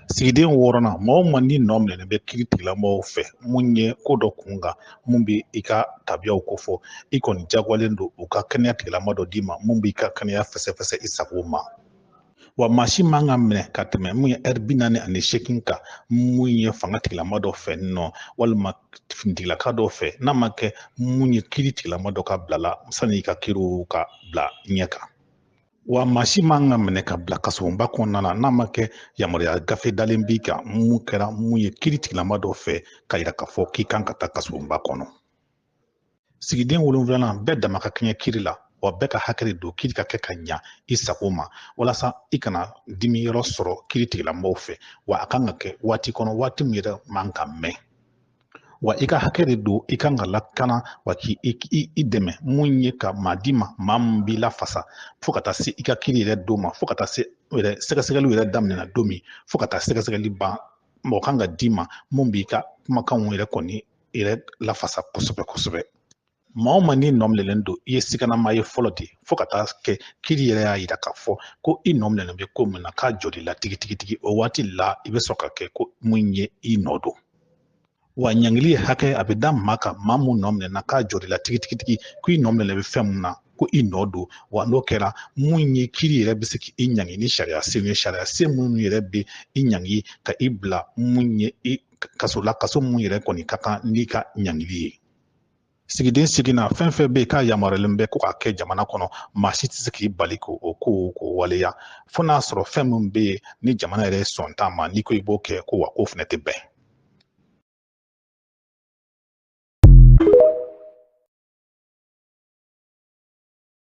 Sigiden wɔɔrɔnan, maa o maa n'i nɔ minɛnen bɛ kiiri tigilamɔgɔw fɛ mun ye ko dɔ kun kan mun bɛ i ka tabiyaw kofɔ, i kɔni jagoyalen don u ka kɛnɛya tigilama dɔ d'i ma mun b'i ka kɛnɛya fɛsɛfɛsɛ i sago ma. Wa maa si man ka minɛ ka tɛmɛ mun ye ɛri 48 kan mun ye fanga tigilama dɔ fɛ nɔ walima finitigilaka dɔ fɛ, n'a ma kɛ mun ye kiiri tigilama dɔ ka bila la sani i ka kiiriw ka bila ɲɛ kan. Wa maa si man ka minɛ ka bila kasobonba kɔnɔna na n'a ma kɛ yamaruya gafe dalen b'i kan mun kɛra mun ye kiiri tigilama dɔ fɛ ka yira k'a fɔ k'i kan ka taa kasobonba kɔnɔ. Sigiden wolonwulanan, bɛɛ dama ka kɛɲɛ kiiri la, wa bɛɛ ka hakɛ de don kiiri ka kɛ ka ɲa i sago ma walasa i kana dimi yɔrɔ sɔrɔ kiiri tigilamɔgɔw fɛ, wa a kan ka kɛ waati kɔnɔ waati min yɛrɛ man ka mɛn. Wa i ka hakɛ de don i kan ka lakana wa k'i i dɛmɛ mun ye ka maa d'i ma maa min b'i lafasa fo ka taa se i ka kiiri yɛrɛ don ma, fo ka taa se yɛrɛ sɛgɛsɛgɛliw yɛrɛ daminɛna don min, fo ka taa sɛgɛsɛgɛli ban, mɔgɔ kan ka d'i ma mun b'i ka kumakanw yɛrɛ kɔni yɛrɛ lafasa kosɛbɛ kosɛbɛ. Maa o maa n'i nɔ minɛlen don i ye siganama ye fɔlɔ de, fo ka taa kɛ kiiri yɛrɛ y'a yira k'a fɔ ko i nɔ minɛlen bɛ ko min na k'a jɔl'i la tigitigi, o waati la i bɛ sɔrɔ ka kɛ ko mun ye i nɔ don. Wa ɲangili hakɛ a bɛ da maa kan maa mun nɔ minɛna k'a jɔl'i la tigitigi ko i nɔ minɛlen bɛ fɛn mun na ko i nɔ don, wa n'o kɛra mun ye kiiri yɛrɛ bɛ se k'i ɲangi ni sariya sen ye, sariya sen minnu yɛrɛ bɛ i ɲangi ka i bila mun ye i kaso la, kaso mun yɛrɛ kɔni ka kan n'i ka ɲangili ye. Sigiden seginna, fɛn fɛn bɛ yen k'a yamaruyalen bɛ ko k'a kɛ jamana kɔnɔ, maa si tɛ se k'i bali k'o ko k'o waleya fo n'a sɔrɔ fɛn min bɛ yen ni jamana yɛrɛ sɔn t'a ma, n'i ko i b'o kɛ ko wa k'o fana tɛ bɛn.